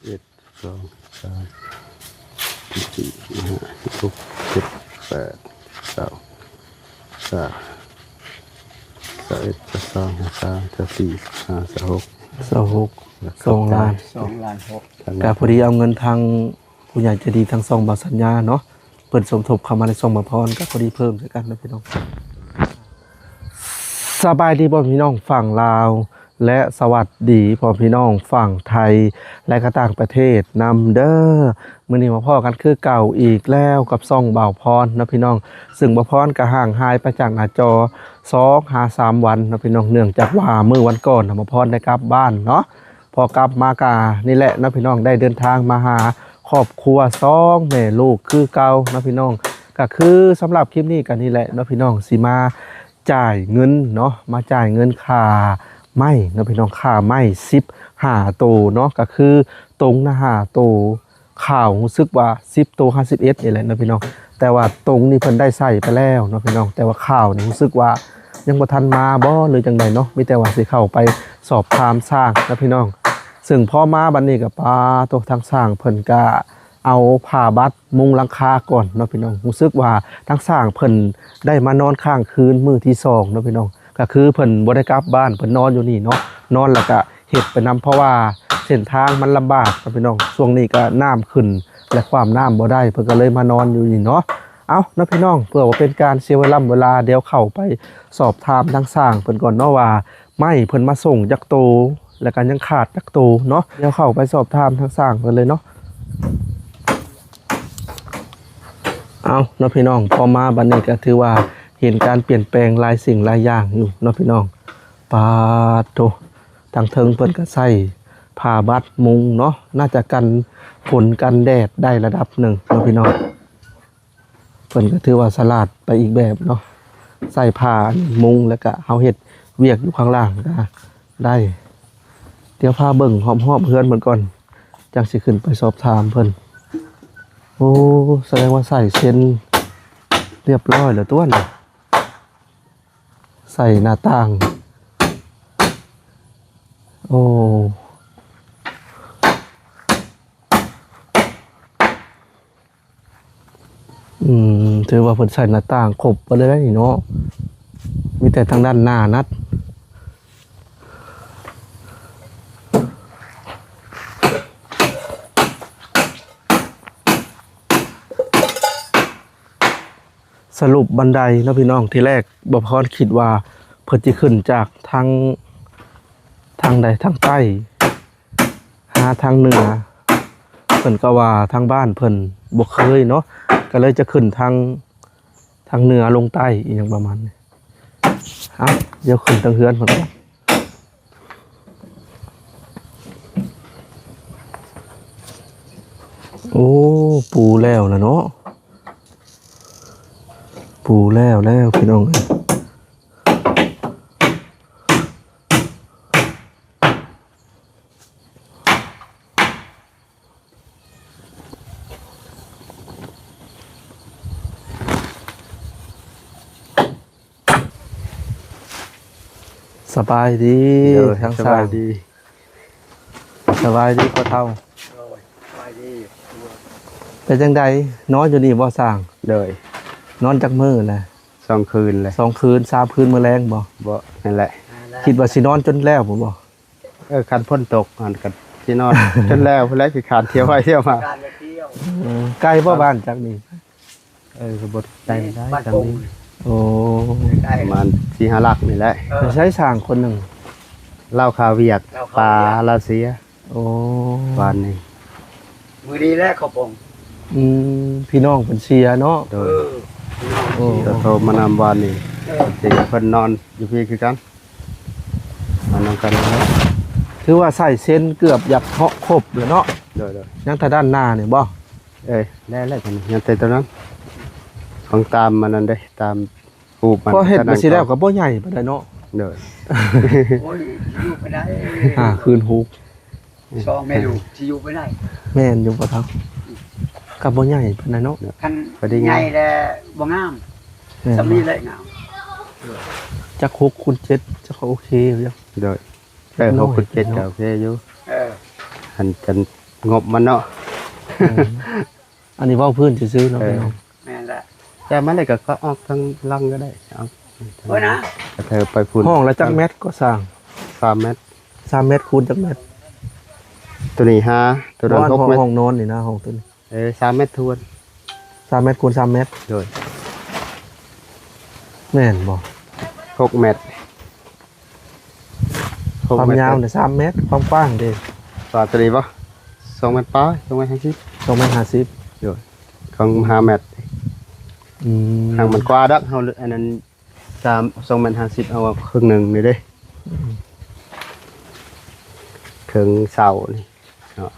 ເອັດ ສອງ ສາມ ສີ່ ຫ້າ ຫົກ ເຈັດ ແປດ ເກົ້າ ຊາວ ຊາວເອັດ ຊາວສອງ ຊາວສາມ ຊາວສີ່ ຊາວຫ້າ ຊາວຫົກ ຊາວຫົກ ສອງລ້ານ ສອງລ້ານຫົກ ກໍພໍດີເອົາເງິນທາງຜູ້ໃຫຍ່ໃຈດີທາງຊ່ອງບ່າວສັນຍາເນາະ ເພິ່ນສົມທົບເຂົ້າມາໃນຊ່ອງບ່າວພອນ ກໍພໍດີເພີ່ມໃສ່ກັນເນາະພີ່ນ້ອງ. ສະບາຍດີພໍ່ແມ່ພີ່ນ້ອງຝັ່ງລາວ ແລະ ສະຫວັດດີພໍ່ແມ່ພີ່ນ້ອງຝັ່ງໄທ ແລະ ກໍຕ່າງປະເທດນຳເດີ້. ມື້ນີ້ມາພໍ້ກັນຄືເກົ່າອີກແລ້ວກັບຊ່ອງບ່າວພອນເນາະພີ່ນ້ອງ, ຊຶ່ງບ່າວພອນກໍຫ່າງຫາຍໄປຈາກໜ້າຈໍສອງຫາສາມວັນເນາະພີ່ນ້ອງ, ເນື່ອງຈາກວ່າມື້ວັນກ່ອນນະ ບ່າວພອນໄດ້ກັບບ້ານເນາະ. ພໍກັບມາກະນີ້ແຫຼະເນາະພີ່ນ້ອງ, ໄດ້ເດີນທາງມາຫາຄອບຄົວສອງແມ່ລູກຄືເກົ່າເນາະພີ່ນ້ອງ. ກະຄືສຳລັບຄລິບນີ້ກະນີ້ແຫຼະເນາະພີ່ນ້ອງ, ຊິມາຈ່າຍເງິນເນາະ, ມາຈ່າຍເງິນຄ່າໄມ້ເນາະພີ່ນ້ອງ, ຄ່າໄມ້ສິບຫ້າໂຕເນາະ, ກະຄືຕົງນະຫ້າໂຕ, ຂ່າວຮູ້ສຶກວ່າສິບໂຕຫາສິບເອັດນີ້ແຫຼະເນາະພີ່ນ້ອງ. ແຕ່ວ່າຕົງນີ້ເພິ່ນໄດ້ໃສ່ໄປແລ້ວເນາະພີ່ນ້ອງ, ແຕ່ວ່າຂ່າວນີ້ຮູ້ສຶກວ່າຍັງບໍ່ທັນມາບໍ ຫຼືຈັ່ງໃດເນາະ, ມີແຕ່ວ່າຊິເຂົ້າໄປສອບຖາມຊ່າງເນາະພີ່ນ້ອງ. ຊຶ່ງພໍມາບັດນີ້ກໍປາໂຕ ທາງຊ່າງເພິ່ນກະເອົາຜ້າບັດມຸງຫຼັງຄາກ່ອນເນາະພີ່ນ້ອງ. ຮູ້ສຶກວ່າທາງຊ່າງເພິ່ນໄດ້ມານອນຄ້າງຄືນມື້ທີສອງເນາະພີ່ນ້ອງ, ກໍຄືເພິ່ນບໍ່ໄດ້ກັບບ້ານ, ເພິ່ນນອນຢູ່ນີ້ເນາະ, ນອນແລ້ວກະ ເຮັດໄປນຳ ເພາະວ່າເສັ້ນທາງມັນລຳບາກເນາະພີ່ນ້ອງ, ຊ່ວງນີ້ກໍນ້ຳຂຶ້ນ ແລະ ຂວ້າມນ້ຳບໍ່ໄດ້, ເພິ່ນກໍເລີຍມານອນຢູ່ນີ້ເນາະ. ເອົ້າເນາະພີ່ນ້ອງ, ເພື່ອບໍ່ເປັນການເສຍເວລາເວລາ, ດຽວເຂົ້າໄປສອບຖາມທາງຊ່າງເພິ່ນກ່ອນເນາະ ວ່າໄມ້ເພິ່ນມາສົ່ງຈັກໂຕ ແລະ ກໍຍັງຂາດຈັກໂຕເນາະ. ດຽວເຂົ້າໄປສອບຖາມທາງຊ່າງເພິ່ນເລີຍເນາະ. ເອົ້າເນາະພີ່ນ້ອງ, ພໍມາບັດນີ້ກໍຖືວ່າເຫັນການປ່ຽນແປງຫຼາຍສິ່ງຫຼາຍຢ່າງຢູ່ເນາະພີ່ນ້ອງ. ປາດໂທ້ ທາງເທິງເພິ່ນກໍໃສ່ຜ້າບັດມຸງເນາະ, ໜ້າຈະກັນຝົນກັນແດດໄດ້ລະດັບໜຶ່ງເນາະພີ່ນ້ອງ. ເພິ່ນກໍຖືວ່າສະຫຼາດໄປອີກແບບເນາະ, ໃສ່ຜ້າອັນນີ້ມຸງ ແລ້ວກໍເຮົາເຮັດວຽກຢູ່ຂ້າງລ່າງກໍໄດ້. ດຽວພາເບິ່ງຮອບໆເຮືອນເພິ່ນກ່ອນ, ຈັ່ງຊິຂຶ້ນໄປສອບຖາມເພິ່ນ. ໂອ້ ສະແດງວ່າໃສ່ເຊັນຮຽບຮ້ອຍແລ້ວຕົວະນີ້. ໃສ່ໜ້າຕ່າງ. ໂອ້ ອືມ ຖືວ່າເພິ່ນໃສ່ໜ້າຕ່າງຄົບເບິດເລີຍເນາະ, ມີແຕ່ທາງດ້ານໜ້ານັດ. ສະຫຼຸບບັນໄດເນາະພີ່ນ້ອງ, ທີແລກບ່າວພອນຄິດວ່າເພິ່ນຊິຂຶ້ນຈາກທາງ ທາງໃດ ທາງໃຕ້ຫາທາງເໜືອ, ເພິ່ນກໍວ່າທາງບ້ານເພິ່ນບໍ່ເຄີຍເນາະ, ກໍເລີຍຈະຂຶ້ນທາງ ທາງເໜືອລົງໃຕ້ ອີ່ຫຍັງປະມານນີ້. ເອົ້າ ດຽວຂຶ້ນທາງເຮືອນເພິ່ນກ່ອນ. ໂອ້ ປູແລ້ວລະເນາະ, ປູແລ້ວແລ້ວພີ່ນ້ອງເອີຍ. ສະບາຍດີ ໂດຍ ທັງ ສະບາຍດີ ຊ່າງ ສະບາຍດີພໍ່ເຖົ້າ. ໂດຍ ສະບາຍດີ. ເປັນຈັ່ງໃດ ນອນຢູ່ນີ້ບໍ່ຊ່າງ? ໂດຍ ນອນຈັກມື້ແລ້ວ? ສອງຄືນແລ້ວ. ສອງຄືນ ສາມຄືນ ມື້ແລງບໍ່? ບໍ່ ນັ້ນແຫຼະ ຄິດວ່າຊິນອນຈົນແລ້ວພຸ້ນບໍ່? ເອີ ຄັນຝົນຕົກຫັ້ນກໍຊິນອນຈົນແລ້ວພຸ້ນແຫຼະ, ຂີ້ຄ້ານທ່ຽວໄປທ່ຽວມາ. ເອີ ໄກບໍ່ບ້ານຈາກນີ້? ເອີ ກໍບໍ່ໄກຫຼາຍ ຈາກນີ້. ໂອ້ ປະມານສີ່ຫ້າຫຼັກນີ້ແຫຼະ. ເອີ ໄປໃສຊ່າງຄົນໜຶ່ງ? ລາວຄາວຽກ ປາລາວເສຍ. ໂອ້ ວານນີ້ ມື້ນີ້ແຫຼະເຂົາປົງ. ອືມ ພີ່ນ້ອງເພິ່ນເສຍເນາະ. ໂດຍ ເອີ ໂອ້ ກໍໂທມານຳວານນີ້. ເອີ ເພິ່ນນອນຢູ່ພີ້ຄືກັນ. ມານຳກັນແລ້ວ ຖືວ່າໃສ່ເຊັນເກືອບຢາກເທາະຄົບແລ້ວເນາະ. ໂດຍໆ ຍັງແຕ່ດ້ານໜ້ານີ້ບໍ່? ເອີຍ ແລ້ວໆ ຍັງແຕ່ຕົວນັ້ນ ຂອງຕາມມັນນັ້ນເດ້ ຕາມຮູບມັນ. ພໍເຮັດໄປຊິແລ້ວກໍບໍ່ໃຫຍ່ປານໃດເນາະ. ໂດຍ ໂອ້ຍ ຢູ່ໄປໄດ້ ຫ້າຄືນຫົກ ສອງແມ່ລູກຊິຢູ່ໄປໄດ້. ແມ່ນຢູ່ບໍ່ເຖົ້າ? ກໍບໍ່ໃຫຍ່ປານໃດເນາະ. ຄັນ ພໍດີ ໃຫຍ່ແລ້ວບໍ່ງາມ. ແມ່ນ ສ່ຳນີ້ແຫຼະງາມ. ຈັກຫົກຄູນເຈັດ ຈັກກໍໂອເຄຢູ່. ໂດຍ ເອີ ຫົກຄູນເຈັດກໍໂອເຄຢູ່. ເອີ ອັນ ອັນ ງົບມັນເນາະ. ເອີ ອັນນີ້ເວົ້າພື້ນຊື່ໆເນາະ ເອີ ພີ່ນ້ອງ. ແມ່ນລະ. ແຕ່ມັນໄດ້ກໍ ກໍອອກທາງຫຼັງກໍໄດ້ ເອົາ ໂອ້ຍນະ ກະເທີໄປພຸ້ນ. ຫ້ອງລະຈັກແມັດກໍຊ່າງ? ສາມແມັດ. ສາມແມັດຄູນຈັກແມັດ? ໂຕນີ້ຫ້າ ໂຕນັ້ນຫົກແມັດ. ຫ້ອງນອນນີ້ນະ ຫ້ອງໂຕນີ້ ເອີ ສາມແມັດຖ້ວນ. ສາມແມັດຄູນສາມແມັດ. ໂດຍ. ແມ່ນບໍ່? ຫົກແມັດ. ຄວາມຍາວນີ້ສາມແມັດ ຄວາມກວ້າງເດ? ກວ້າງເທົ່າໃດບໍ່? ສອງແມັດປາຍ ສອງແມັດຫ້າສິບ. ສອງແມັດຫ້າສິບ. ໂດຍ. ຂອງຫ້າແມັດ. ອືມ. ຫາກມັນກວ້າງດອກ ເຮົາ ອັນນັ້ນ ສາມ ສອງແມັດຫ້າສິບ ເອົາເຄິ່ງໜຶ່ງນີ້ເດ້. ອືມ. ເຄິ່ງເສົານີ້. ເນາະ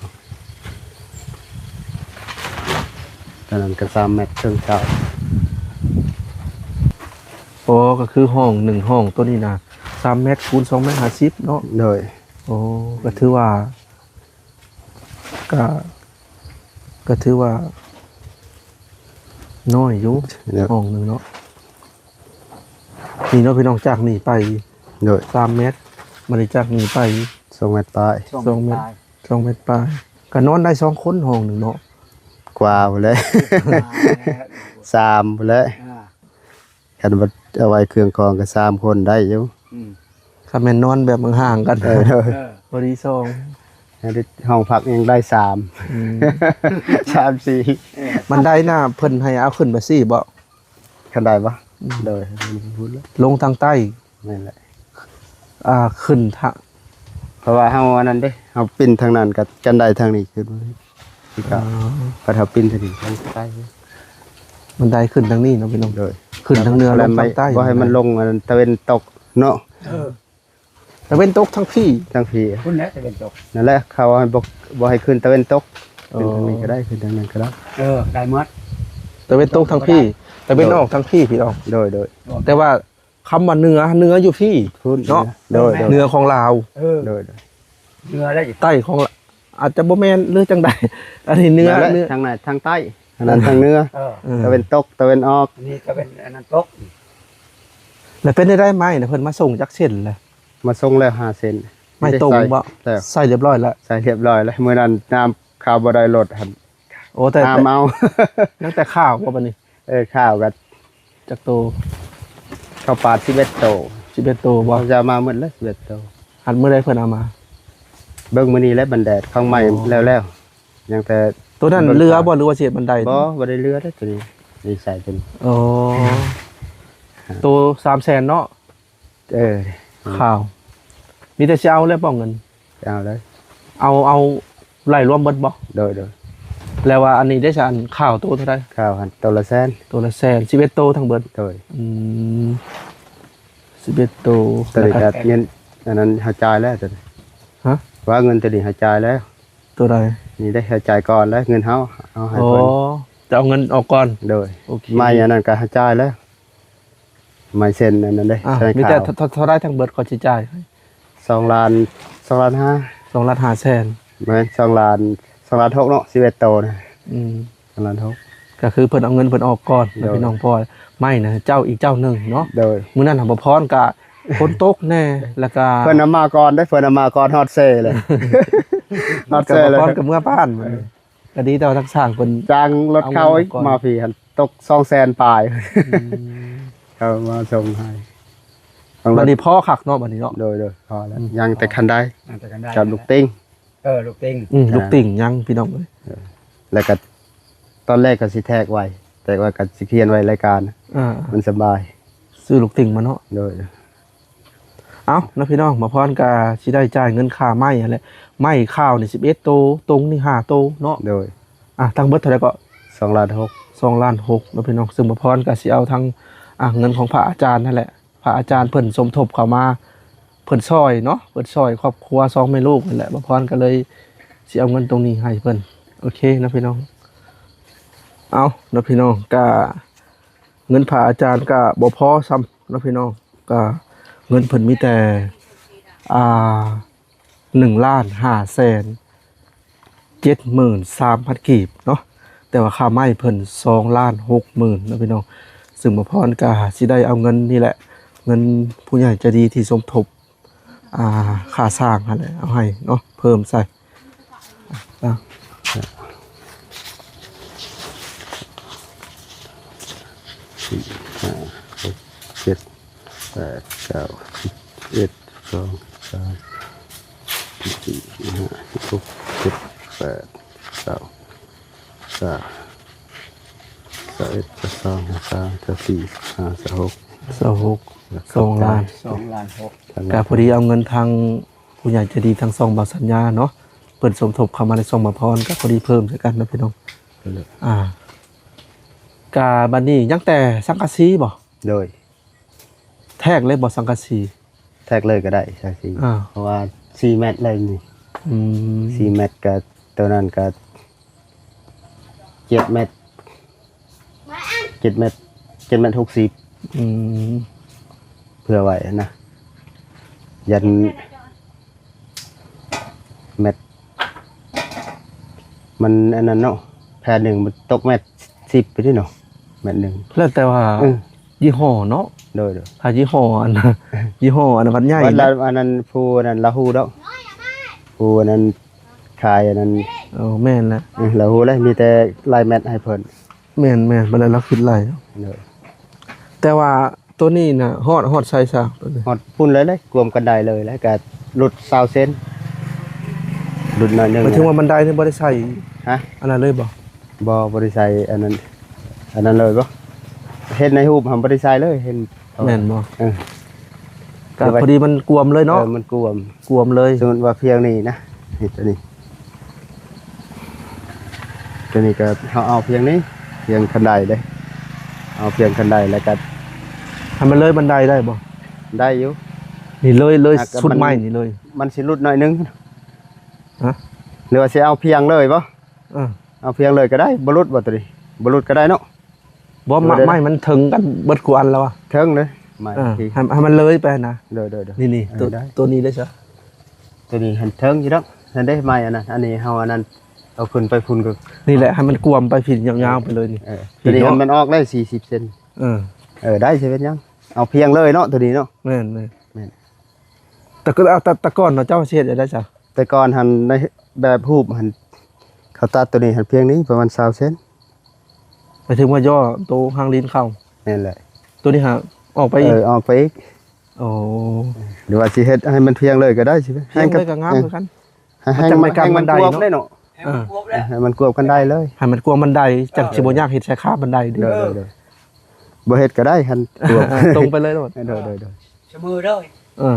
ຕອນນັ້ນກໍສາມແມັດເຄິ່ງເສົາ. ອໍ ກໍຄືຫ້ອງໜຶ່ງຫ້ອງໂຕນີ້ນະ ສາມແມັດຄູນສອງແມັດຫ້າສິບເນາະ. ໂດຍ. ໂອ້ ກໍຖືວ່າ ກໍ ກໍຖືວ່ານ້ອຍຢູ່ ໂດຍ ຫ້ອງໜຶ່ງເນາະ. ນີ້ເນາະພີ່ນ້ອງ ຈາກນີ້ໄປ ໂດຍ ສາມແມັດ ບັດນີ້ຈາກນີ້ໄປ ສອງແມັດປາຍ. ສອງແມັດ ສອງແມັດປາຍ ສອງແມັດປາຍ ກໍນອນໄດ້ສອງຄົນຫ້ອງໜຶ່ງເນາະ. ກວ່າພຸ້ນແຫຼະ ສາມພຸ້ນແຫຼະ. ອ່າ ຄັນວ່າເອົາໄວ້ເຄື່ອງຂອງກໍສາມຄົນໄດ້ຢູ່. ອືມ. ຄັນແມ່ນນອນແບບຫ່າງໆກັນ ເອີ ພໍດີສອງ. ຫ້ອງພັກຍັງໄດ້ສາມ. ອືມ. ສາມສີ່. ບັນໄດນະ ເພິ່ນໃຫ້ເອົາຂຶ້ນໄປຊີ້ບໍ? ຄັນໄດບໍ່? ອືມ. ໂດຍ. ລົງທາງໃຕ້. ແມ່ນແຫຼະ. ອ່າ ຂຶ້ນທາງ ເພາະວ່າເຮົາອັນນັ້ນເດ້ ເຮົາປິ່ນທາງນັ້ນກໍຈັນໄດທາງນີ້ຂຶ້ນມາ. ຄືເກົ່າ. ອໍ. ບັດເຮົາປິ່ນທາງນີ້ທາງໃຕ້ ບັນໄດຂຶ້ນທາງນີ້ເນາະພີ່ນ້ອງ. ໂດຍ. ຂຶ້ນທາງເໜືອລົງທາງໃຕ້ ບໍ່ໃຫ້ມັນລົງອັນຕາເວັນຕົກເນາະ. ເອີ. ຕາເວັນຕົກທາງພີ້ ທາງພີ້ ພຸ້ນແຫຼະຕາເວັນຕົກ. ນັ້ນແຫຼະ ເຂົາໃຫ້ບໍ່ ບໍ່ໃຫ້ຂຶ້ນຕາເວັນຕົກ. ອໍ. ຂຶ້ນທາງນີ້ກໍໄດ້ ຂຶ້ນທາງນັ້ນກໍໄດ້. ເອີ ໄດ້ໝົດ. ຕາເວັນຕົກທາງພີ້ ຕາເວັນອອກທາງພີ້ພີ່ນ້ອງ. ໂດຍ ໂດຍ. ແຕ່ວ່າ ຄຳວ່າເໜືອ ເໜືອຢູ່ພີ້ ພຸ້ນເນາະ. ໂດຍ ໂດຍ. ເໜືອຂອງລາວ. ເອີ ໂດຍ ໂດຍ. ເໜືອໄດ້ຢູ່ ໃຕ້ຂອງລາວ ອາດຈະບໍ່ແມ່ນ ຫຼືຈັ່ງໃດ. ອັນນີ້ເໜືອ ເໜືອ ທາງໃນ ທາງໃຕ້ ທາງນັ້ນທາງເໜືອ ເອີ ຕາເວັນຕົກ ຕາເວັນອອກ ອັນນີ້ຕາເວັນອັນນັ້ນຕົກ. ແລ້ວເປັນໄດ້ໄມ້ນະ ເພິ່ນມາສົ່ງຈັກເສັ້ນແລ້ວ? ມາສົ່ງແລ້ວຫ້າເສັ້ນ. ໄມ້ຕົງບໍ່? ໃສ່ລຽບຮ້ອຍແລ້ວ ໃສ່ລຽບຮ້ອຍແລ້ວ. ມື້ນັ້ນນ້ຳເຂົ້າບໍ່ໄດ້ລົດຫັ້ນ. ໂອ້ ແຕ່ ຕາມເອົາ ຍັງແຕ່ຂ້າວບໍ່ບັດນີ້? ເອີ ຂ້າວກໍຈັກໂຕ? ເຂົ້າປາດສິບເອັດໂຕ. ສິບເອັດໂຕບໍ່? ເຂົາຈະມາໝົດເລີຍສິບເອັດໂຕ. ອັນມື້ໃດເພິ່ນເອົາມາ? ເບິ່ງມື້ນີ້ແຫຼະ ບັນແດດ ຂອງໃໝ່ ອໍ ແລ້ວໆ ຍັງແຕ່ ໂຕນັ້ນເຫຼືອບໍ່ ຫຼືວ່າຊິເຮັດບັນໄດ? ບໍ່ ບໍ່ໄດ້ເຫຼືອເດ້ ໂຕນີ້ ນີ້ໃສ່ຕົວນີ້. ອໍ ໂຕສາມແສນເນາະ? ເອີ ຂ້າວ ມີແຕ່ຊິເອົາແລ້ວບໍ່ເງິນ? ເອົາເລີຍ ເອົາ ເອົາໄລ່ລວມເບິດບໍ່? ໂດຍ ໂດຍ. ແລ້ວວ່າອັນນີ້ເດ້ຊະ ອັນຂ້າວໂຕເທົ່າໃດ? ຂ້າວຫັ້ນໂຕລະແສນ. ໂຕລະແສນ ສິບເອັດໂຕທັງເບິດ? ໂດຍ. ອືມ ສິບເອັດໂຕ. ໂຕນີ້ ແລ້ວກໍເງິນອັນນັ້ນເຮົາຈ່າຍແລ້ວໂຕນີ້. ຮະ? ວ່າເງິນໂຕນີ້ເຮົາຈ່າຍແລ້ວ. ໂຕໃດ? ນີ້ເດ້ ເຮົາຈ່າຍກ່ອນແລ້ວ ເງິນເຮົາ ເອົາໃຫ້ເພິ່ນ. ອໍ ຈະເອົາເງິນອອກກ່ອນ. ໂດຍ. ໂອເຄ. ໄມ້ອັນນັ້ນກໍເຮົາຈ່າຍແລ້ວ. ໄມ້ເຊັນອັນນັ້ນເດ້. ອ່າ ມີແຕ່ເທົ່າ ເທົ່າໃດທັງເບິດຂ້ອຍຊິຈ່າຍ? ສອງລ້ານ ສອງລ້ານຫ້າ. ສອງລ້ານຫ້າແສນ. ແມ່ນ ສອງລ້ານ ສອງລ້ານຫົກເນາະ ສິບເອັດໂຕນະ. ອືມ ສອງລ້ານຫົກ. ກໍຄືເພິ່ນເອົາເງິນເພິ່ນອອກກ່ອນ. ໂດຍ. ພີ່ນ້ອງ ເພາະວ່າໄມ້ນະເຈົ້າອີກເຈົ້າໜຶ່ງເນາະ. ໂດຍ. ມື້ນັ້ນຫາບໍ່ພອນກະຝົນຕົກແດ່ ແລ້ວກະ ເພິ່ນເອົາມາກ່ອນເດ້ ເພິ່ນເອົາມາກ່ອນຮອດເຊເລີຍ. ຮອດເຊເລີຍ ກະບໍ່ພອນກະເມືອບ້ານ. ເອີ ກະດີແຕ່ວ່າທາງຊ່າງເພິ່ນ ຈ້າງລົດເຂົາອີກ ເອົາເງິນມາພີ້ຫັ້ນຕົກສອງແສນປາຍ. ອືມ ເຂົາມາສົ່ງໃຫ້. ບັດນີ້ພໍຄັກເນາະ ບັດນີ້ເນາະ. ໂດຍ ໂດຍ ພໍແລ້ວ. ອືມ ຍັງແຕ່ຄັນໄດ ຍັງແຕ່ຄັນໄດກັບລູກຕິ່ງ. ເອີ ລູກຕິ່ງ. ອືມ ລູກຕິ່ງຍັງ ພີ່ນ້ອງເອີຍ. ເອີ ແລ້ວກໍຕອນແລກກໍຊິແທກໄວ້ ແທກໄວ້ກໍຊິຂຽນໄວ້ລາຍການ. ອ່າ ມັນສະບາຍ ຊື້ລູກຕິ່ງມາເນາະ. ໂດຍ. ເອົ້າເນາະພີ່ນ້ອງ ໝໍພອນກໍຊິໄດ້ຈ່າຍເງິນຄ່າໄມ້ຫັ້ນແຫຼະ. ໄມ້ຂາວນີ້ສິບເອັດໂຕ ຕົງນີ້ຫ້າໂຕເນາະ. ໂດຍ. ອ່າ ທັງເບິດເທົ່າໃດເກາະ? ສອງລ້ານຫົກ. ສອງລ້ານຫົກເນາະພີ່ນ້ອງ. ຊຶ່ງໝໍພອນກໍຊິເອົາທັງ ອ່າ ເງິນຂອງພະອາຈານຫັ້ນແຫຼະ ພະອາຈານເພິ່ນສົມທົບເຂົ້າມາ ເພິ່ນຊ່ອຍເນາະ ເພິ່ນຊ່ອຍຄອບຄົວສອງແມ່ລູກນັ້ນແຫຼະ. ໝໍພອນກໍເລີຍຊິເອົາເງິນຕົງນີ້ໃຫ້ເພິ່ນ. ໂອເຄເນາະພີ່ນ້ອງ. ເອົາເນາະພີ່ນ້ອງ ກະເງິນພະອາຈານກະບໍ່ພໍຊ້ຳເນາະພີ່ນ້ອງ. ກະເງິນເພິ່ນມີແຕ່ ອ່າ ໜຶ່ງລ້ານຫ້າແສນເຈັດໝື່ນສາມພັນກີບເນາະ. ແຕ່ວ່າຄ່າໄມ້ເພິ່ນສອງລ້ານຫົກໝື່ນເນາະພີ່ນ້ອງ. ຊຶ່ງໝໍພອນກະຊິໄດ້ເອົາເງິນນີ້ແຫຼະ ເງິນຜູ້ໃຫຍ່ໃຈດີທີ່ສົມທົບ ອ່າ ຄ່າສ້າງຫັ້ນແຫຼະ ເອົາໃຫ້ເນາະ ເພີ່ມໃສ່. ອ່ະ ສີ່ ຫ້າ ຫົກ ເຈັດ ແປດ ເກົ້າ ສິບເອັດ ສິບສອງ ສິບສາມ ສິບສີ່ ສິບຫ້າ ສິບຫົກ ສິບເຈັດ ສິບແປດ ສິບເກົ້າ ຊາວ ຊາວເອັດ ຊາວສອງ ຊາວສາມ ຊາວສີ່ ຊາວຫ້າ ຊາວຫົກ ຊາວຫົກ ສອງລ້ານ ສອງລ້ານຫົກ ກໍພໍດີເອົາເງິນທາງຜູ້ໃຫຍ່ໃຈດີທາງຊ່ອງບ່າວສັນຍາເນາະ ເພິ່ນສົມທົບເຂົ້າມາໃນຊ່ອງບ່າວພອນ ກໍພໍດີເພີ່ມໃສ່ກັນເນາະພີ່ນ້ອງ. ອ່າ ກະບັດນີ້ຍັງແຕ່ສັງກະສີບໍ່? ໂດຍ ແທກເລີຍບໍ່ສັງກະສີ? ແທກເລີຍກໍໄດ້ສັງກະສີ ອ່າ ເພາະວ່າສີ່ແມັດເລີຍນີ້. ອືມ ສີ່ແມັດ ກໍຕົວນັ້ນກໍເຈັດແມັດ ເຈັດແມັດ ເຈັດແມັດຫົກສິບ. ອືມ ເພື່ອໄວ້ນະ ຢ້ານແມັດ ມັນອັນນັ້ນເນາະ ແຜ່ນໜຶ່ງມັນຕົກແມັດສິບໄປເດ້ເນາະ ແມັດໜຶ່ງ. ແລ້ວແຕ່ວ່າ ເອີ ຍີ່ຫໍ້ເນາະ. ໂດຍໆ ຖ້າຍີ່ຫໍ້ອັນ ຍີ່ຫໍ້ອັນວັດໃຫຍ່ ວັດລະ ອັນນັ້ນ ຜູ້ນັ້ນລາວຮູ້ດອກ ຜູ້ອັນນັ້ນຂາຍອັນນັ້ນ. ເອີ ແມ່ນແຫຼະ ເອີ ລາວຮູ້ເລີຍ ມີແຕ່ລາຍແມັດໃຫ້ເພິ່ນ. ແມ່ນໆ ບັດນັ້ນລາວຄິດຫຼາຍ. ໂດຍ ແຕ່ວ່າ ໂຕນີ້ນະ ຮອດ ຮອດໃສຊະໂຕນີ້? ຮອດພຸ້ນເລີຍ ເລີຍ ກວມກັນໄດເລີຍ ແລ້ວກະຫຼຸດຊາວເຊັນ ຫຼຸດໜ້ອຍໜຶ່ງ. ໝາຍເຖິງວ່າບັນໄດນີ້ບໍ່ໄດ້ໃສ່ ຮະ? ອັນນັ້ນເລີຍບໍ່? ບໍ່ ບໍ່ໄດ້ໃສ່ອັນນັ້ນ ອັນນັ້ນເລີຍບໍ່? ເຫັນໃນຮູບຫັ້ນບໍ່ໄດ້ໃສ່ເລີຍ ເຫັນ. ແມ່ນບໍ່? ເອີ ກໍພໍດີມັນກວມເລີຍເນາະ. ເອີ ມັນກວມ ກວມເລີຍ. ສົມມຸດວ່າພຽງນີ້ນະ ນີ້ ໂຕນີ້ ໂຕນີ້ກໍເຮົາເອົາພຽງນີ້ ພຽງຄັນໄດເດ້ ເອົາພຽງຄັນໄດ ແລ້ວກໍໃຫ້ມັນເລີຍບັນໄດໄດ້ບໍ່? ໄດ້ຢູ່ ນີ້ເລີຍ ເລີຍ ອ່າ ຊຸດໃໝ່ນີ້ເລີຍ ມັນຊິຫຼຸດໜ້ອຍໜຶ່ງ. ຮະ? ຫຼືວ່າຊິເອົາພຽງເລີຍບໍ່? ເອີ ເອົາພຽງເລີຍກໍໄດ້ ບໍ່ຫຼຸດບໍ່ໂຕນີ້? ບໍ່ຫຼຸດກໍໄດ້ເນາະ. ບໍ່ ໄມ້ມັນເຖິງກັນເບິດຄູ່ອັນແລ້ວວະ ເຖິງເລີຍ ໄມ້ ເອີ ທີ່ ໃຫ້ ໃຫ້ມັນເລີຍໄປນະ. ໂດຍໆໆ ນີ້ໆ ເອີ ໂຕ ໄດ້ ໂຕນີ້ໄດ້ຊະ ໂຕນີ້ຫັ້ນເຖິງຢູ່ດອກ ຫັ້ນເດ້ ໄມ້ອັນນັ້ນ ອັນນີ້ເຮົາອັນນັ້ນ ເອົາຂຶ້ນໄປພຸ້ນກໍ ນີ້ແຫຼະ ໃຫ້ມັນກວມໄປພີ້ ຍາວໆໄປເລີຍນີ້. ເອີ ໂຕນີ້ຫັ້ນມັນອອກໄດ້ສີ່ສິບເຊັນ. ເອີ ເອີ ໄດ້ ຊິເປັນຫຍັງ ເອົາພຽງເລີຍເນາະ ໂຕນີ້ເນາະ. ແມ່ນໆ ແມ່ນ ແຕ່ກໍເອົາ ແຕ່ ແຕ່ກ່ອນເນາະ ເຈົ້າຊິເຮັດຈັ່ງໃດຊະ? ແຕ່ກ່ອນຫັ້ນ ໃນແບບຮູບຫັ້ນ ເຂົາຕັດໂຕນີ້ຫັ້ນພຽງນີ້ ປະມານຊາວເຊັນ. ໝາຍເຖິງວ່າຍໍໂຕຫາງລີນເຂົ້າ? ແມ່ນແຫຼະ ໂຕນີ້ຫາອອກໄປອີກ? ເອີ ອອກໄປອີກ. ໂອ້ ຫຼືວ່າຊິເຮັດໃຫ້ມັນພຽງເລີຍກໍໄດ້ ຊິພຽງເລີຍກໍງາມຄືກັນ. ໃຫ້ ໃຫ້ ໃຫ້ມັນກວມໄດ້ເນາະ. ເອີ ໃຫ້ມັນກວມກັນໄດ້ເລີຍ ໃຫ້ມັນກວມບັນໄດ ຈັ່ງຊິບໍ່ຢາກເຮັດສາຍຄາບັນໄດເດ້. ໂດຍໆ ບໍ່ເຮັດກໍໄດ້ ຄັນກວມ ຕົງໄປເລີຍໂລດ. ໂດຍໆໆ ສະເໝີເດີ. ເອີ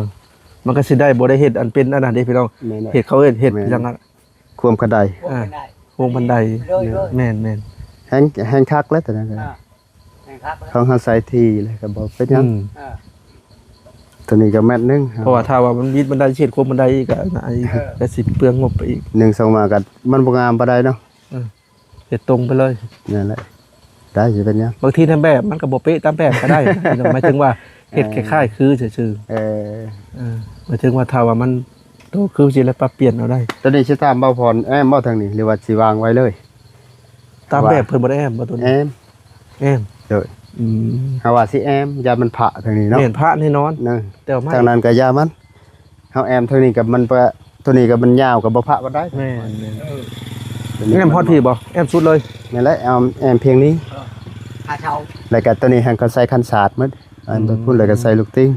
ມັນກໍຊິໄດ້ ບໍ່ໄດ້ເຮັດອັນເປັນອັນນັ້ນເດ້ພີ່ນ້ອງ. ແມ່ນແຫຼະ ເຮັດ ເຂົາເອີ້ນເຮັດ ແມ່ນ ຫຍັງຫັ້ນ ຄວາມຄັນໄດ. ຄວາມຄັນໄດ ອ່າ ຄວາມຄັນໄດ. ໂດຍໆ ແມ່ນໆ ແຮງ ແຮງຄັກແລ້ວຕອນນັ້ນ. ອ່າ ແຮງຄັກແລ້ວ ຂອງເຮົາໃສ່ທີ່ແລ້ວກໍບໍ່ເປັນຫຍັງ. ອືມ ອ່າ ໂຕນີ້ກໍແມັດໜຶ່ງ ເພາະວ່າຖ້າວ່າມັນບິດບັນໄດ ເຮັດຄວາມບັນໄດອີກ ກໍ ເອີ ກໍຊິເປືອງງົບໄປອີກ. ໜຶ່ງສອງມາກໍມັນບໍ່ງາມປານໃດເນາະ. ເອີ ເຮັດຕົງໄປເລີຍ. ນັ້ນແຫຼະ ໄດ້ ຊິເປັນຫຍັງ? ບາງທີນະແບບມັນກໍບໍ່ເປະຕາມແບບກໍໄດ້ນະ ພີ່ນ້ອງ ໝາຍເຖິງວ່າເຮັດ ເອີ ຄ້າຍໆຄືຊື່ໆ. ເອີ ເອີ ໝາຍເຖິງວ່າຖ້າວ່າມັນໂຕຄືຊິແລ້ວປັບປ່ຽນເອົາໄດ້. ຕອນນີ້ຊິຖາມບ່າວພອນ ແອ້ມບໍ່ທາງນີ້ ຫຼືວ່າຊິວາງໄວ້ເລີຍ? ຕາມແບບເພິ່ນບໍ່ໄດ້ແອ້ມບໍ່ໂຕນີ້? ແອ້ມ ແອ້ມ. ໂດຍ ອືມ ເຮົາວ່າຊິແອ້ມ ຢ້ານມັນພະທາງນີ້ເນາະ. ແມ່ນ ພະແນ່ນອນ. ເອີ ແຕ່ວ່າທາງນັ້ນກໍຢ່າມັນ ເຮົາແອ້ມເທົ່ານີ້ກໍມັນປະ ໂຕນີ້ກໍມັນຍາວກໍບໍ່ພະປານໃດ. ແມ່ນໆ ເອີ ແອ້ມຮອດພີ້ບໍ່? ແອ້ມສຸດເລີຍ. ແມ່ນແຫຼະ ແອ້ມ ແອ້ມພຽງນີ້. ເອີ ຫາເຊົາ ແລ້ວກໍໂຕນີ້ຫັ້ນກໍໃສ່ຄັນສາດໝົດ. ອັນ ອືມ ພຸ້ນ ແລ້ວກໍໃສ່ລູກຕິງ.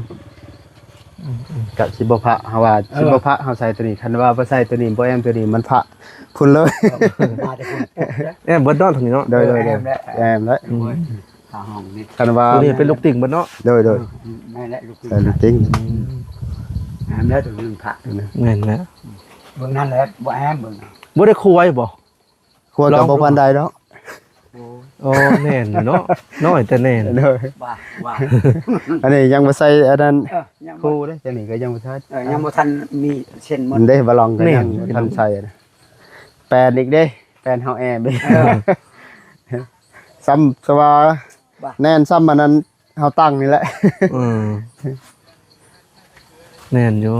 ອືມໆ ກໍຊິບໍ່ພະ ເຮົາວ່າ ເອີ ຊິບໍ່ພະ ເຮົາໃສ່ໂຕນີ້ ຄັນວ່າບໍ່ໃສ່ໂຕນີ້ ບໍ່ແອ້ມໂຕນີ້ ມັນພະພຸ້ນເລີຍ. ເອີ ມາແຕ່ພຸ້ນ ແອ້ມເບິດເນາະທາງນີ້ເນາະ. ໂດຍໆ ເອີ ແອ້ມແຫຼະ ແອ້ມແຫຼະ. ອືມ ຂາຫ້ອງນີ້ ຄັນວ່າ ໂຕນີ້ເປັນລູກຕິງເບິດເນາະ. ໂດຍໆ ອືມ ແມ່ນແຫຼະ ລູກຕິງ ໃສ່ລູກຕິງ. ອືມ ແອ້ມແລ້ວໂຕນີ້ພະ. ແມ່ນແຫຼະ ເບິ່ງນັ້ນແຫຼະ ບໍ່ແອ້ມເບິ່ງ. ບໍ່ໄດ້ຄົວໄວ້ບໍ່? ຄົວກໍບໍ່ປານໃດດອກ. ໂອ້ ແໜ້ນຢູ່ເນາະ ນ້ອຍແຕ່ແໜ້ນ. ໂດຍ ວ່າ ວ່າ ອັນນີ້ຍັງບໍ່ໃສ່ອັນນັ້ນ. ເອີ ຍັງບໍ່ ຄູເດ້ ຈັ່ງນີ້ກໍຍັງບໍ່ທັນ. ເອີ ຍັງບໍ່ທັນມີເສັ້ນໝົດເດ້ ບາລອງກໍຍັງບໍ່ທັນໃສ່. ແປນອີກເດ້ ແປນເຮົາແອບ. ເອີ ຊ້ຳສະວ່າ ວ່າ ແໜ້ນຊ້ຳອັນນັ້ນ ເຮົາຕັ້ງນີ້ແຫຼະ. ອືມ ແມ່ນຢູ່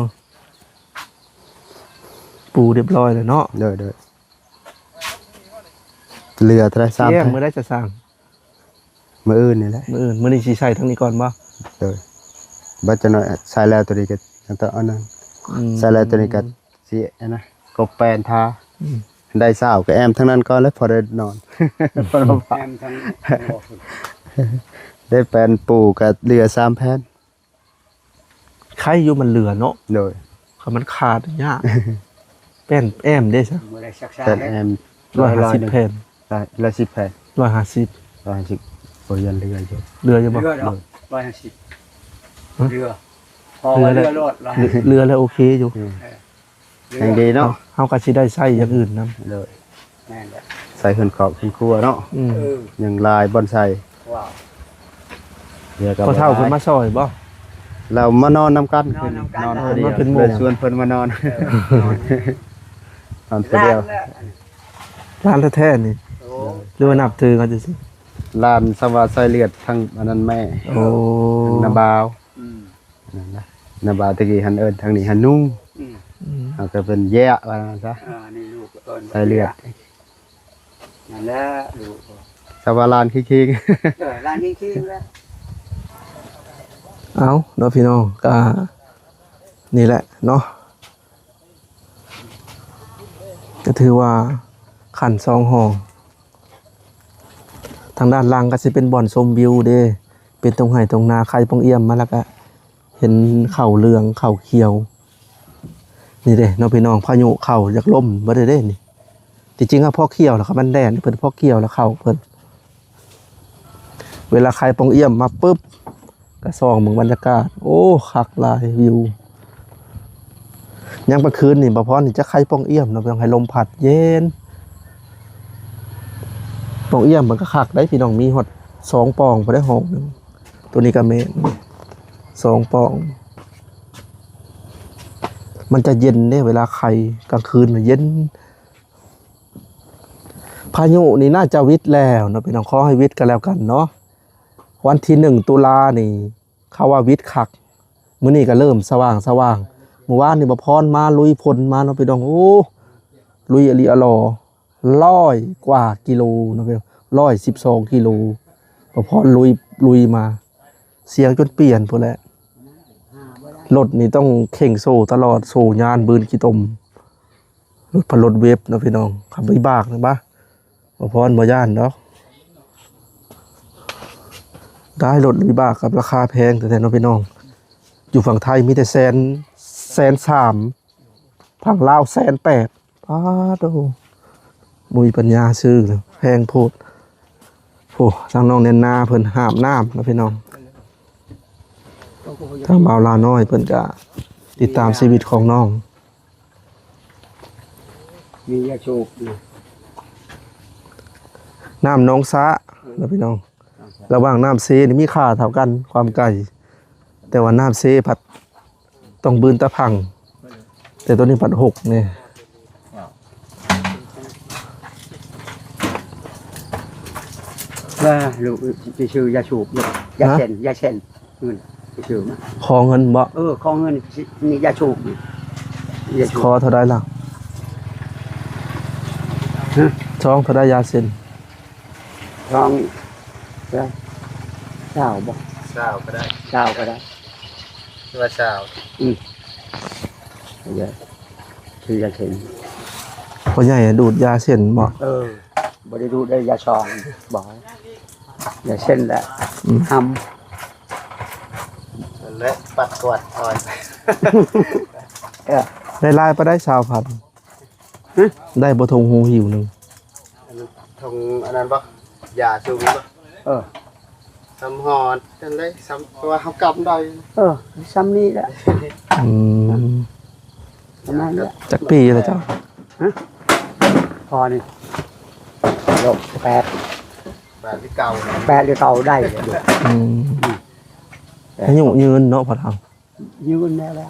ປູຮຽບຮ້ອຍແລ້ວເນາະ. ໂດຍໆ ເຫຼືອເທົ່າໃດ? ສາມ ຊິແອ້ມມື້ໃດຈະສ້າງ? ມື້ອື່ນນີ້ແຫຼະ. ມື້ອື່ນ ມື້ນີ້ຊິໃສ່ທາງນີ້ກ່ອນບໍ່? ໂດຍ ບັດຈັກໜ້ອຍໃສ່ແລ້ວໂຕນີ້ກໍຍັງຕ້ອງເອົານັ້ນ. ອືມ ໃສ່ແລ້ວໂຕນີ້ກໍຊິອັນນະ ກົບແປນທາ. ອືມ ໄດ້ຊາວກໍແອ້ມທາງນັ້ນກ່ອນ ແລ້ວພໍໄດ້ນອນ ເພາະວ່າ ແອ້ມທາງ ໄດ້ແຜ່ນປູກໍເຫຼືອສາມແຜ່ນ. ໄຄຢູ່ມັນເຫຼືອເນາະ. ໂດຍ. ຄັນມັນຂາດຍາກ. ແປ້ນແອ້ມເດ້ຊະ? ບໍ່ໄດ້ຊັກຊ້າ ແປ້ນແອ້ມ ຮ້ອຍຫ້າສິບແຜ່ນ. ຮ້ອຍຫ້າສິບແຜ່ນ. ຮ້ອຍຫ້າສິບ ຮ້ອຍຫ້າສິບ. ໂອ້ຍ ຍັງເຫຼືອຢູ່. ເຫຼືອຢູ່ບໍ່? ເຫຼືອດອກ. ໂດຍ. ຮ້ອຍຫ້າສິບ ຮະ? ເຫຼືອ. ພໍວ່າເຫຼືອໂລດ. ເຫຼືອ ເຫຼືອແລ້ວໂອເຄຢູ່. ອືມ. ເອີ. ແຮງດີເນາະ. ເຮົາກໍຊິໄດ້ໃຊ້ຢ່າງອື່ນນຳ. ໂດຍ. ແມ່ນແຫຼະ ໃສ່ເຮືອນຄອບເຮືອນຄົວເນາະ. ອືມ. ເອີ ຍັງຫຼາຍບ່ອນໃສ່. ວ້າວ. ດຽວກໍ ພໍ່ເຖົ້າເພິ່ນມາຊ່ອຍບໍ່? ລາວມານອນນຳກັນ. ນອນນຳກັນ. ນອນ ເອີ ມາເປັນໝູ່ ເລີຍຊວນເພິ່ນມານອນ. ເອີ ນອນ ນອນຜູ້ດຽວ. ຫຼານແທ້ໆນີ້. ໂອ້ ຫຼືວ່ານັບຖືເຂົາຈັ່ງຊີ້? ຫຼານສຳວ່າສາຍເລືອດທາງອັນນັ້ນແມ່. ໂອ້ ທາງນ້າບ່າວ. ອືມ. ນັ້ນນະ ນ້າບ່າວແຕ່ກີ້ຫັ້ນເອີ້ນທາງນີ້ຫັ້ນໜູ. ອືມ. ອືມ. ເຮົາກໍເປັນແຍະວ່າຊັ້ນຊະ. ເອີ ອັນນີ້ລູກເອີ້ນສາຍເລືອດ. ນັ້ນແຫຼະລູກ ສະວ່າຫຼານຄີງໆ. ເອີ ຫຼານຄີງໆແຫຼະ. ເອົາເນາະພີ່ນ້ອງ ກໍນີ້ແຫຼະເນາະ ກໍຖືວ່າຂັ້ນສອງຫ້ອງ. ທາງດ້ານຫຼັງກໍຊິເປັນບ່ອນຊົມວິວເດ້ ເປັນທົ່ງໄຮ່ທົ່ງນາ ໄຄປ່ອງອຽມມາ ແລ້ວກໍເຫັນເຂົ້າເຫຼືອງເຂົ້າຂຽວ. ນີ້ເດ້ເນາະພີ່ນ້ອງ ພາຍຸເຂົ້າຢາກລົ້ມເບິດເດ້ນີ້. ທີ່ຈິງອະ ພໍຂຽວແລ້ວ ຄັນມັນແດດເພິ່ນ ພໍຂຽວແລ້ວເຂົ້າເພິ່ນ. ເວລາໄຄປ່ອງອຽມມາປຶບ ກະສ່ອງເບິ່ງບັນຍາກາດ. ໂອ້ ຄັກຫຼາຍວິວ. ຍາມກາງຄືນນີ້ ບ່າວພອນນີ້ຈະໄຄປ່ອງອຽມເນາະ ຕ້ອງໃຫ້ລົມພັດເຢັນ. ປ່ອງອຽມມັນກໍຄັກໄດ໋ພີ່ນ້ອງ ມີຮອດສອງປ່ອງພຸ້ນໄດ໋ ຫ້ອງໜຶ່ງ. ໂຕນີ້ກໍແມ່ນສອງປ່ອງ. ມັນຈະເຢັນເດ້ ເວລາໄຄກາງຄືນນະເຢັນ. ພາຍຸນີ້ໜ້າຈະຫວິດແລ້ວເນາະພີ່ນ້ອງ ຂໍໃຫ້ຫວິດກໍແລ້ວກັນເນາະ. ວັນທີໜຶ່ງຕຸລານີ້ ເຂົາວ່າຫວິດຄັກ. ມື້ນີ້ກໍເລີ່ມສະຫວ່າງໆ. ມື້ວານນີ້ບ່າວພອນມາລຸຍຝົນມາເນາະພີ່ນ້ອງ. ໂອ້ ລຸຍອີ່ຫຼີອີ່ຫຼໍ ຮ້ອຍກວ່າກິໂລເນາະພີ່ນ້ອງ ຮ້ອຍສິບສອງກິໂລ. ບ່າວພອນລຸຍ ລຸຍມາ ສຽງຈົນປ່ຽນພຸ້ນແຫຼະ. ລົດນີ້ຕ້ອງເຄັ່ງໂສ້ຕະຫຼອດ ໂສ້ຍານບືນຂີ້ຕົມ. ລົດພັນລົດເວັບເນາະພີ່ນ້ອງ ຂັບວິບາກນະບະ. ບໍ່ພອນບໍ່ຢ້ານດອກ. ໄດ້ລົດວິບາກກັບລາຄາແພງແທ້ໆເນາະພີ່ນ້ອງ. ຢູ່ຝັ່ງໄທມີແຕ່ແສນ ແສນສາມ ຝັ່ງລາວແສນແປດ. ປາດໂທ້ ບໍ່ມີປັນຍາຊື້ ແພງໂພດ. ໂອ້ ທາງນ້ອງແນນນາເພິ່ນຫາບນ້ຳເນາະພີ່ນ້ອງ. ທາງບ່າວລາວນ້ອຍເພິ່ນກະຕິດຕາມຊີວິດຂອງນ້ອງ. ມີຢາສູບນະ ນ້ຳໜອງສະເນາະພີ່ນ້ອງ. ລະຫວ່າງນ້ຳເຊນີ້ມີຄ່າເທົ່າກັນ ຄວາມໄກ ແຕ່ວ່ານ້ຳເຊພັດຕ້ອງບືນຕາພັງ ແຕ່ໂຕນີ້ພັດຫົກແນ່. ວ່າລູກຊິຊື້ຢາສູບຢູ່ ຢາເສັ້ນ ຢາເສັ້ນ. ເງິນໄປຊື້ມາ. ຂໍເງິນບໍ? ເອີ ຂໍເງິນ ນີ້ຢາສູບນີ້ ຢາສູບ. ຂໍເທົ່າໃດລະ? ຮະ? ຊອງເທົ່າໃດຢາເສັ້ນ? ຊອງເທົ່າໃດ? ຊາວບໍ? ຊາວກໍໄດ້ ຊາວກໍໄດ້ ຫຼືວ່າຊາວ. ອືມ ເອົາເດີ ຊື້ຢາເສັ້ນ. ພໍ່ໃຫຍ່ດູດຢາເສັ້ນບໍ? ເອີ ບໍ່ໄດ້ດູດໄດ້ຢາຊອງ ບໍ່ ຢາເສັ້ນແຫຼະ. ອືມ ຫຳ ແລະ ປັດກວາດອອຍ. ເອີ ໄດ້ຫຼາຍປານໃດ? ຊາວພັນ. ຮະ? ໄດ້ບໍ່ ຖົງຫູຫິວໜຶ່ງ? ຖົງອັນນັ້ນບໍ? ຢາສູບບໍ? ເອີ ສ່ຳຫອດນັ້ນເລີຍ ສ່ຳ ເພາະວ່າເຮົາກຳໄດ້. ເອີ ສ່ຳນີ້ແຫຼະ. ອືມ ປະມານນີ້ແຫຼະ. ຈັກປີແລ້ວເຈົ້າ? ຮະ? ພໍນີ້ ໂລກ ແປດ ແປດຫຼືເກົ້າ ແປດຫຼືເກົ້າໄດ້. ອືມ ອືມ ອາຍຸຍືນເນາະພໍ່ເຖົ້າ. ຍືນແນ່ແຫຼະ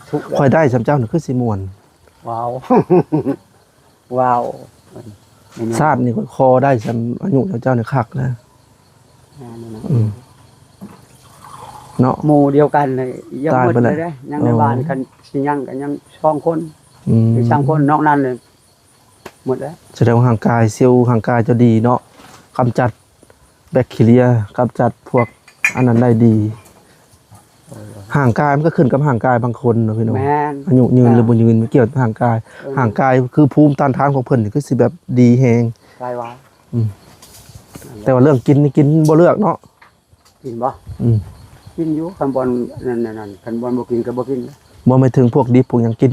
ທຸກແລ້ວ. ຂ້ອຍໄດ້ສ່ຳເຈົ້ານີ້ຄືຊິມ່ວນ. ວ້າວ ວ້າວ ຊາດນີ້ຂ້ອຍຂໍໄດ້ສ່ຳອາຍຸເຈົ້ານີ້ຄັກນະ. ອືມ ເນາະ ໝູ່ດຽວກັນນີ້ຍັງໝົດເລີຍເດ້ ຍັງໃນບ້ານ ຄັນຊິຍັງກໍຍັງສອງຄົນ. ອືມ ສາມຄົນ ນອກນັ້ນເລີຍ ໝົດແລ້ວ. ສະແດງວ່າຮ່າງກາຍ ເຊວຮ່າງກາຍເຈົ້າດີເນາະ ກຳຈັດແບັກທີເຣຍ ກຳຈັດພວກອັນນັ້ນໄດ້ດີ. ເອີ ຮ່າງກາຍມັນກໍຂຶ້ນກັບຮ່າງກາຍບາງຄົນເນາະພີ່ນ້ອງ. ແມ່ນ. ອາຍຸຍືນ ເອີ ຫຼືບໍ່ຍືນ ມັນກ່ຽວກັບຮ່າງກາຍ. ເອີ. ຮ່າງກາຍຄືພູມຕ້ານທານຂອງເພິ່ນນີ້ຄືຊິແບບດີແຮງ. ຫຼາຍວ່າ. ອືມ. ແຕ່ວ່າເລື່ອງກິນນີ້ກິນບໍ່ເລືອກເນາະ. ກິນບໍ່? ອືມ. ກິນຢູ່ ຄັນບ່ອນນັ້ນ ນັ້ນ ຄັນບ່ອນບໍ່ກິນກໍບໍ່ກິນ. ບໍ່ ໝາຍເຖິງພວກດິບພວກຫຍັງກິນ?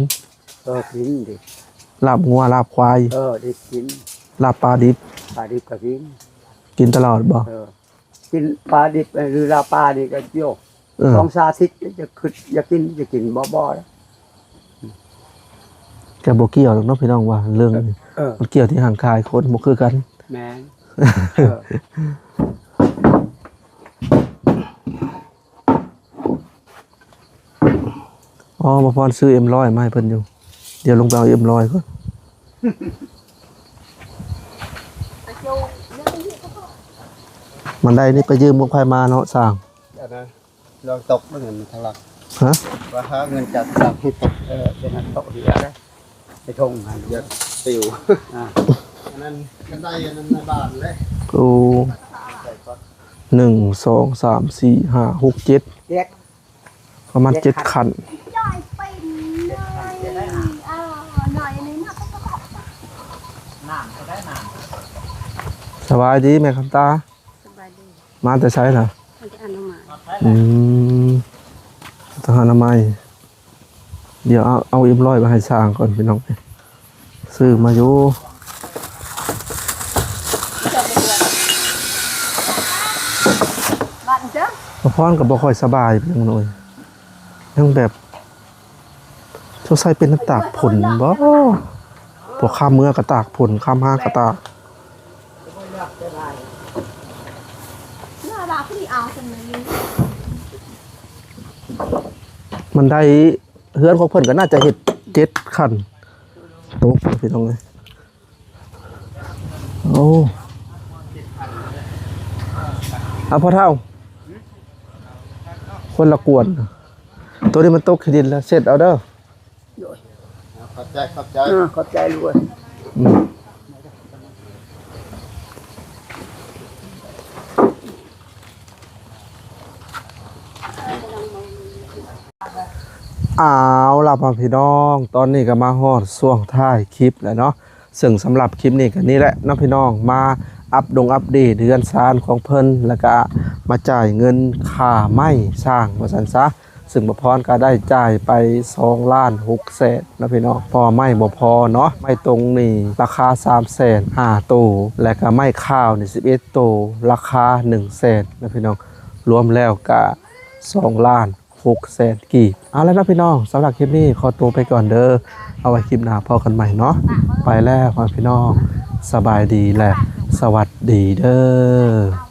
ເອີ ກິນດິ. ລາບງົວ ລາບຄວາຍ. ເອີ ດິບກິນ. ລາບປາດິບ. ປາດິບກໍກິນ. ກິນຕະຫຼອດບໍ່? ເອີ. ກິນປາດິບ ເອີ ຫຼືລາບປານີ້ກໍ ໂຍ ເອີ ສອງສາມອາທິດ ຈະຄຶດຢາກກິນ ຈະກິນບໍ່ ບໍ່ແລ້ວ. ກໍບໍ່ກ່ຽວດອກເນາະພີ່ນ້ອງ ວ່າເລື່ອງ ເອີ ເອີ ມັນກ່ຽວທີ່ຮ່າງກາຍຄົນບໍ່ຄືກັນ. ແມ່ນ. ເອີ ອໍ ບ່າວພອນຊື້ເອັມຮ້ອຍມາໃຫ້ເພິ່ນຢູ່. ດຽວລົງໄປເອົາເອັມຮ້ອຍກ່ອນ. ມັນໄດ້ນີ້ໄປຢືມຂອງໃຜມາເນາະຊ່າງ? ອັນນັ້ນລອງຕົກເບິ່ງ ມັນທະລັກ. ຮະ? ວ່າຫາເງິນຈາກຊ່າງໃຫ້ຕົກ. ເອີ ເປັນອັນຕົກເຫືອເດ້ ໃນຖົງຫັ້ນ ຢ່າປິວ. ອ່າ ອັນນັ້ນຄັນໄດ້ອັນນັ້ນໃນບ້ານເດ້. ໂອ້ ໃສ່ກ່ອນ ໜຶ່ງ ສອງ ສາມ ສີ່ ຫ້າ ຫົກ ເຈັດ ເຈັດ ປະມານເຈັດ ເຈັດຄັນ ຄັນ. ສະບາຍດີແມ່ຄຳຕາ. ສະບາຍດີ. ມາແຕ່ໃສນະ? ມາແຕ່ອະນາໄມ. ອືມ ແຕ່ອະນາໄມ. ດຽວເອົາ ເອົາເອັມຮ້ອຍມາໃຫ້ຊ່າງກ່ອນພີ່ນ້ອງ. ຊື້ມາຢູ່. ບ່າວພອນກໍບໍ່ຄ່ອຍສະບາຍ ພີ່ນ້ອງເອີຍ. ຍັງແບບ ສົງໄສເປັນນ້ຳຕາກຝົນບໍ? ພວກຂ້າມເມືອກໍຕາກຝົນ ຂ້າມມາກໍຕາກ. ມັນໄດ້ ເຮືອນຂອງເພິ່ນກໍໜ້າຈະເຮັດເຈັດຄັນ ຕົກ ພີ່ນ້ອງເອີຍ. ໂອ້ ອາ ພໍ່ເຖົ້າ ຄົນລະກວນ. ໂຕນີ້ມັນຕົກຂີ້ດິນແລ້ວ ເຊັດເອົາເດີ. ໂດຍ ຂອບໃຈ ຂອບໃຈ. ເອີ ຂອບໃຈລູກເອີຍ. ອືມ. ເອົາລະພໍ່ແມ່ພີ່ນ້ອງ ຕອນນີ້ກໍມາຮອດຊ່ວງທ້າຍຄລິບແລ້ວເນາະ. ເຊິ່ງສຳລັບຄລິບນີ້ກໍນີ້ແຫຼະເນາະພີ່ນ້ອງ ມາອັບດົງອັບເດດເຮືອນຊານຂອງເພິ່ນ ແລ້ວກະມາຈ່າຍເງິນຄ່າໄມ້ສ້າງວ່າຊັ້ນຊະ. ເຊິ່ງບ່າວພອນກໍໄດ້ຈ່າຍໄປສອງລ້ານຫົກແສນເນາະພີ່ນ້ອງ ເພາະວ່າໄມ້ບໍ່ພໍເນາະ. ໄມ້ຕົງນີ້ລາຄາສາມແສນຫ້າໂຕ ແລ້ວກະໄມ້ຂາວນີ້ສິບເອັດໂຕ ລາຄາໜຶ່ງແສນເນາະພີ່ນ້ອງ. ລວມແລ້ວກະສອງລ້ານ ຫົກແສນກີບ. ເອົາລະເນາະພີ່ນ້ອງ ສຳລັບຄລິບນີ້ຂໍຕົວໄປກ່ອນເດີ. ເອົາໄວ້ຄລິບໜ້າພໍ້ກັນໃໝ່ເນາະ. ໄປແລ້ວພໍ່ແມ່ພີ່ນ້ອງ ສະບາຍດີ ແລະ ສະຫວັດດີເດີ.